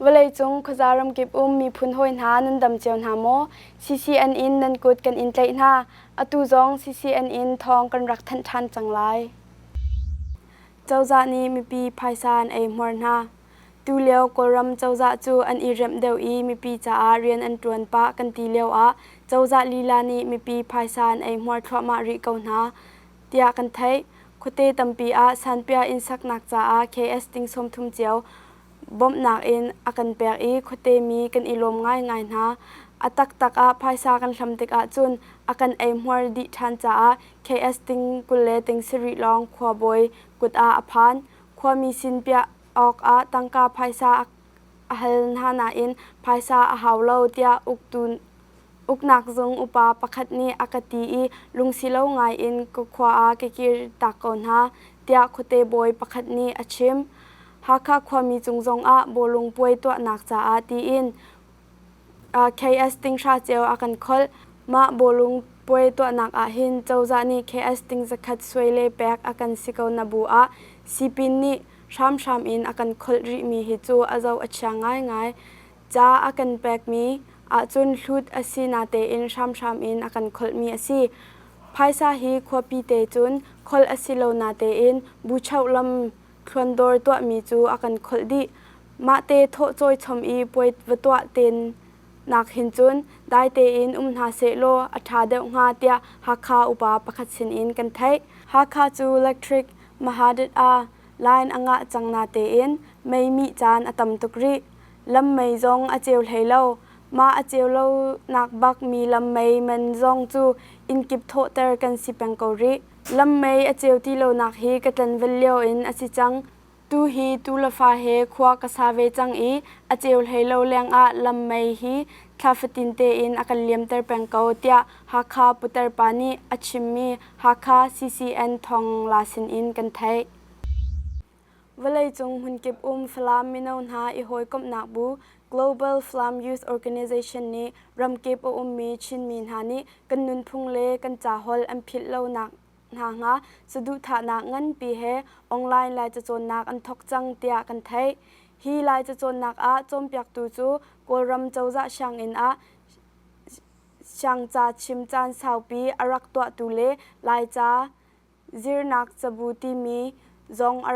Vawleicung khuaza ramkip um miphun hawi hna nan dam cio hna maw? CCN in nan kut kan in tlaih hna. Atu zong CCN in thawng kan rak thanh ṭhan cang lai. Cozah nih mipi phaisa an ei hmuar hna. Tulio Kawlram cozah cu an i remh deuh i mipi caah rian an ṭuan pah kan ti lioah cozah lila nih mipi phaisa an ei hmuar thluahmah rih ko hna tiah kan theih. Khuate tampi ah sanpiah inn saknak caah KS ting 30 cio bawmhnak in a kan pek i khuate mi kan i lawm ngaingai hna. A taktak ah phaisa kan hlam tikah cun a kan eihmuar dih ṭhan caah KS ting 20 le ting sarih lawng khuabawi kut ah a phan. Khuami sin piah awkah tangka phaisa a hal hna nain phaisa a hau lo tiah uktu uknak zung upa pakhat nih a ka ti i lungsilo ngai in ka khua ah ka kir tak ko hna tiah khuate bawi pakhat nih a chim. Hakha khuami cung zongah bawlung puai tuahnak caah tiin KS tinghra cio a kan kholh. Mah bawlung puai tuahnak ahhin cozah nih KS ting zakhat suai le pek a kan si ko na bu ah sipin nih hramhram in a kan kholh rihmi hi cu a zoh a chia ngaingai. Ca a kan pekmi ahcun hlut a si natein hramhram in a kan kholhmi a si. Phaisa hi khuapi te cun kholh a si lo natein buchoh lam thluandawr tuahmi cu a kan kholh dih. Mahte thawh cawi chom i puai va tuah ten nak hin cun dai tein um hna sehlaw a ṭha deuh hnga tiah Hakha upa pakhat sinin kan theih. Hakha cu electric Mahadat ah line a ngah cang natein mei mih caan a tam tuk rih. Lam mei zong a ceu hlei lo. Mah a ceu lonak bak mi lam mei man zong cu innkip thawhter kan si peng ko rih. Lam mei a ceu ti lonak hi ka tlanval lio in a si cang. Tu hi tu le fa he khua ka sa ve cang i a ceu hlei lo lengah lam mei hi thla fatin tein a kan liamter peng ko tiah Hakha putar pa nih a chimmi Hakha CCN thawngla sinin kan theih. Vawleicung hmunkip um Falam mino hna i hawikomhnak bu Global Falam Youth Organization nih ramkip a ummi Chinmi hna nih kan nunphung le kan caholh an philh lonak hna hnga saduhthahnak nganpi he online Lai cacawnnak an thawk cang tiah kan theih. Hi Lai cacawnnak ah cawnpiaktu cu Kawlram cozah sianginn ah siangca chim caan saupi a rak tuahtu le Laica zirnak cabu timi zong a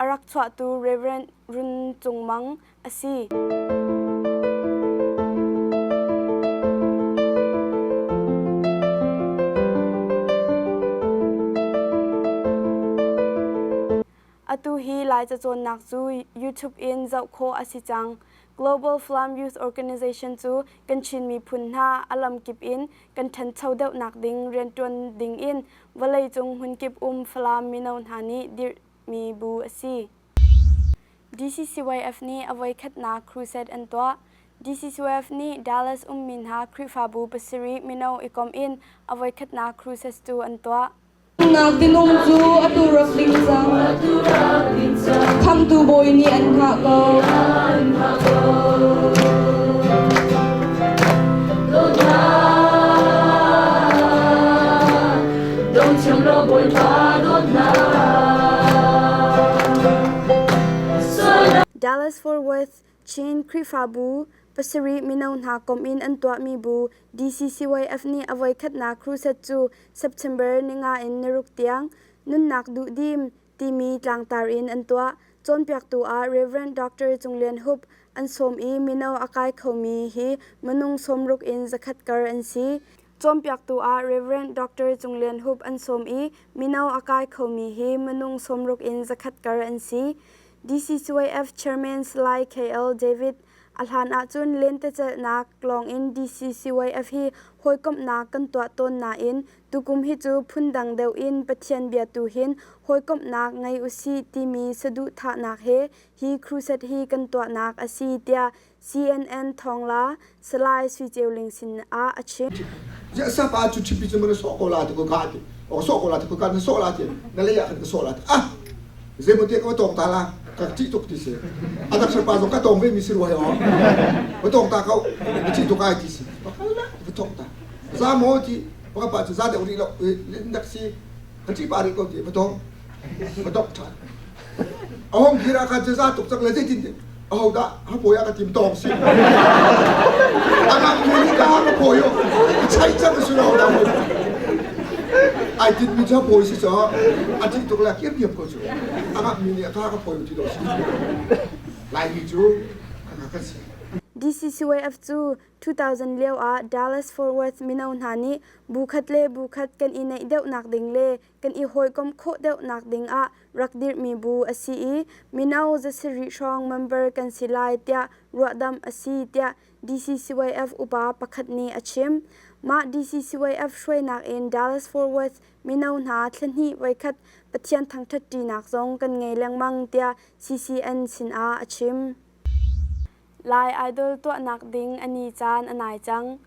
rak chuahtu Rev. Run Cung Mang a si. Atu hi Lai cacawnnak cu YouTube in zoh khawh a si cang. Global Falam Youth Organization cu kan Chin miphun hna a lamkip in kan ṭhancho deuhnak ding rianṭuan ding in vawleicung hmunkip um Falam mino hna nih dirhmi bu a si. DCCYF nih a voikhatnak crusade an tuah. DCCYF nih Dallas ummi hna Khrihfabu pasarih mino i kom in a voikhatnak crusade cu an tuah. Nak tinung cu atu rak ding cang. Khamtu bawi nih an hngah ko. Dallas Fort Worth Chin Khrihfabu pasarih mino hna komh in an tuahmi bu DCCYF nih a voikhatnak crusade cu September ninga in niruk tiang Nunnak Duhdim timi tlangtar in an tuah. Cawnpiaktu ah Rev. Dr. Cung Lian Hup an sawm i mino a kai khomi hi minung sawmruk in zakhat kar an si. Cawnpiaktu ah Rev. Dr. Cung Lian Hup an sawm i mino a kai khomi hi minung sawmruk in zakhat kar an si. DCCYF Chairman Salai KL David a hlan ahcun lentecelhnak lawngin DCCYF hi hawikomhnak kan tuah tawn nain tukum hi cu phundang deuh in Pathian bia tu hin hawikomhnak ngei usih timi saduhthahnak he hi crusade hi kan tuahnak a si tiah CNN thawngla Salai Sui Ceu Ling sin ah a chim. Ziah sapa cu chipi cu na sawh ko la ti ko ka ti. O sawh ko la ti ko ka na sawh la ti. Na lei ah khan ka sawh la ti. Ah zeimaw te ka tong ta la ka ṭih tuk ti si. A dak pa zong ka tong ve mi si rua he o. Ka tong ta ko ka ṭih tuk ai ti si. Ka tong ta. Za maw ti ka pa cu za deuh rih lo dak si ka ṭih pa rih ko ti ka tong. Ka dok ṭhan. A hong kir ah khan cu za tuk cang le zeitin ti. Ahodah hapawi a ka tim tawng si. Angak mi nih ka ka phawi o. Chai cang si lo da hoi. Ai tit mi cu phawi si cho. A ṭih tuk le kir diam ko cu. Angak mi nih ka ka phawi ti do si. Laimi cu ka ka si. DCCYF cu 2000 lio ah Dallas Fort Worth mino hna nih bu khat le bu khat kan i naih deuhnak ding le kan i hawikomh khawh deuhnak ding ah rak dirhmi bu a si i mino zasarih hrawng member kan si lai tiah ruahdamh a si tiah DCCYF upa pakhat nih a chim. Mah DCCYF hruainak in Dallas Fort Worth mino hna thlahnih voikhat Pathian thangṭhat ṭinak zong kan ngei lengmang tiah CCN sinah a chim. Lai Idol tuahnak ding a ni caan a nai cang.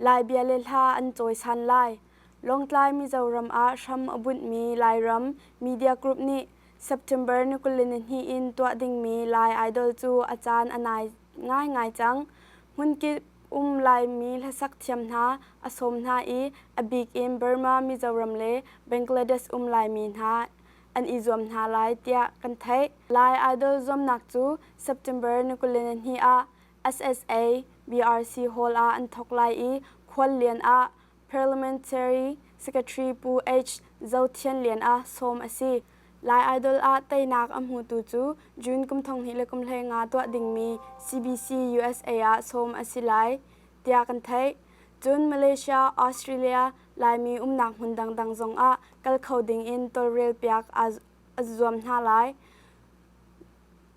Lai bia le hla an cawisan lai. Lawngtlai Mizoram ah hram a bunhmi Lairam Media Group nih September ni 22 in tuah dingmi Lai Idol cu a caan a nai ngaingai cang. Hmunkip um Laimi hlasak thiam hna a sawm hna i a bik in Burma, Mizoram le Bangladesh um Laimi hna an i zuam hna lai tiah kan theih. Lai Idol zuamnak cu September ni 22 ah SSA BRC Hall ah an thawk lai i khuallian ah Parliamentary Secretary Pu H. Zo Thian Lian ah sawm a si. Lai Idol ah teinak a hmutu cu June kum 2025 tuah dingmi CBC USA ah sawm a si lai tiah kan theih. Cun Malaysia, Australia, Laimi umnak hmun dangdang zongah kal kho dingin tawlrelpiak a zuam hna lai.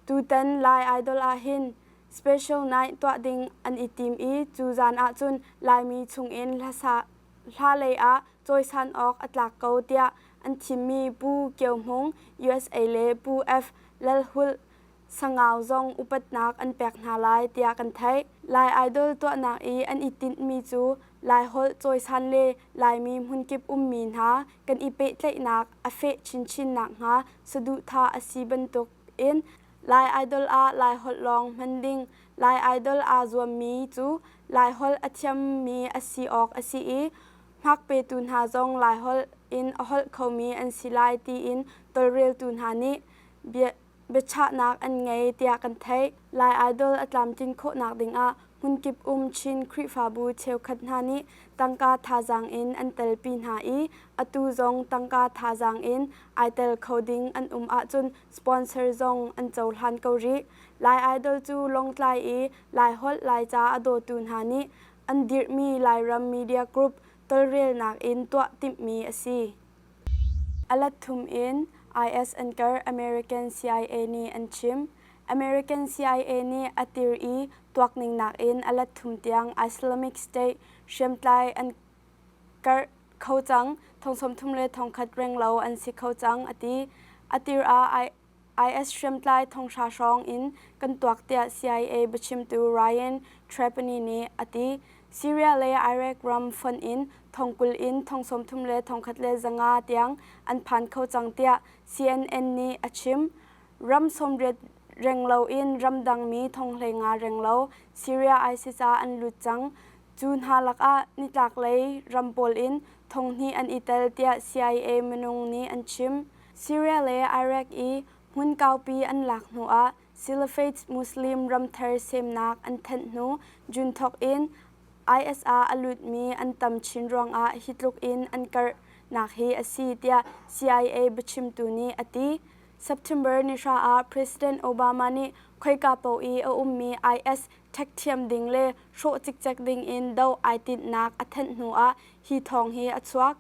Tutan Lai Idol ahhin special night tuah ding an i tim i cu zan ahcun Laimi chungin hla lei ah cawisan awk a tlak ko tiah an thimmi Pu Kio Hmung, USA le Pu F. Lalhulh Sangau zong upatnak an pek hna lai tiah kan theih. Lai Idol tuahnak i an i tinhmi cu Laiholh cawisan le Laimi hmunkip ummi hna kan i pehtlaihnak a feh chinchin nakhnga saduhthah a si bantuk in Lai Idol ah Laiholh lawng hman ding. Lai Idol aa zuammi cu Laiholh a thiammi a si awk a si i hmak petu hna zong Laiholh in a holh khomi an si lai tiin tawlreltu hna nih biachahnak an ngei tiah kan theih. Lai Idol a tlamtlin khawhnak dingah hmunkip um Chin Khrihfabu cheukhat hna nih tangka thazaang in an telpi hna i atu zong tangka thazaang in ai tel kho ding an um ahcun sponsor zong an cohlan ko rih. Lai Idol cu Lawngtlai i Laiholh Laica a dawtu hna nih an dirhmi Lairam Media Group tawlrelnak in tuah timhmi a si. A let thum in IS an karh American CIA nih an chim. American CIA nih a tir i tuakning nakin a let thum tiang Islamic State hriamtlai an karh kho cang, thong 30 le thong khat renglo an si kho cang, a ti. A tir ah IS hriamtlai thonghra hrawng in kan tuak tiah CIA biachimtu Ryan Trapani nih a ti. Syria le Iraq ram fonh in thong 20 in thong 30 le thong 105 tiang an phan kho cang tiah CNN nih a chim. Ram 80 renglo in ramdangmi thong 15 renglo Syria ISIS ah an lut cang. Cu hna lakah nitlaklei ram pawl in thong hnih an i tel tiah CIA minung nih an chim. Syria le Iraq i hmun kaupi an lak hnuah Caliphate Muslim ramthar semnak an thanh hnu June thawk in IS ah a lutmi an tam chin ruangah hi tluk in an karhnak hi a si tiah CIA biachimtu nih a ti. September ni hra ah President Obama nih khoika paoh i a ummi IS ṭhekthiam ding le hrawh cikcek ding in doh ai tinhnak a thanh hnuah hi thawng hi a chuak.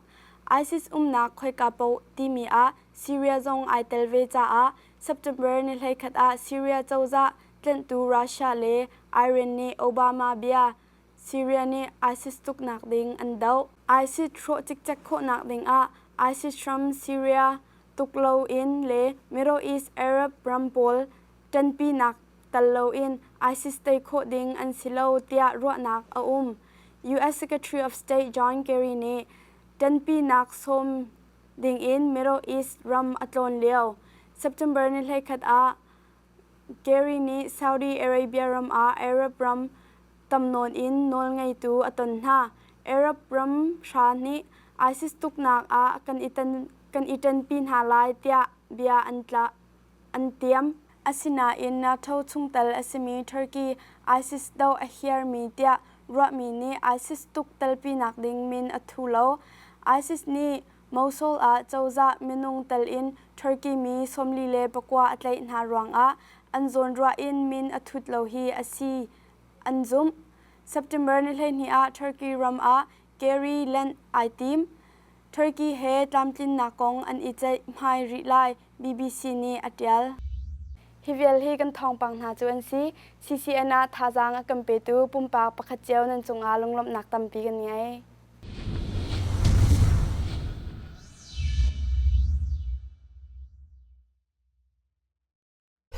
ISIS umnak khoika paoh timi ah Syria zong ai tel ve caah September ni 11 ah Syria cozah tlenhtu Russia le Iran nih Obama bia Syria nih ISIS tuknak ding an doh. ISIS hrawh cikcek khawhnak ding ah ISIS ram Syria tuk loin le Middle East Arab ram pawl ṭanpinak tal loin ISIS tei khawh ding an si lo tiah ruahnak a um. US Secretary of State John Kerry nih ṭanpinak sawm dingin Middle East ram a tlawn lio. September ni 11 ah Kerry nih Saudi Arabia ram ah Arab ram tam nawn in nawlngeitu a ton hna. Arab ram hra nih ISIS tuknak ah kan i ṭanpi hna lai tiah bia an tiam. Asinain NATO chungtel a simi Turkey ISIS doh a hiarmi tiah ruahmi nih ISIS tuk telpinak ding min a thu lo. ISIS nih Mosul ah cozah minung tel in Turkey mi 49 a tlaih hna ruangah an zawnruah in min a thut lo hi a si an zumh. September ni 12 ah Turkey ram ah Kerry lanh ai tim. Turkey he tlamtlinnak kong an i ceihmai rih lai, BBC nih a ṭial. Hi vial hi kan thawngpang hna cu an si. CCN ah thazaang a kan petu pumpak pakhat cio nan cungah lunglawmhnak tampi kan ngei.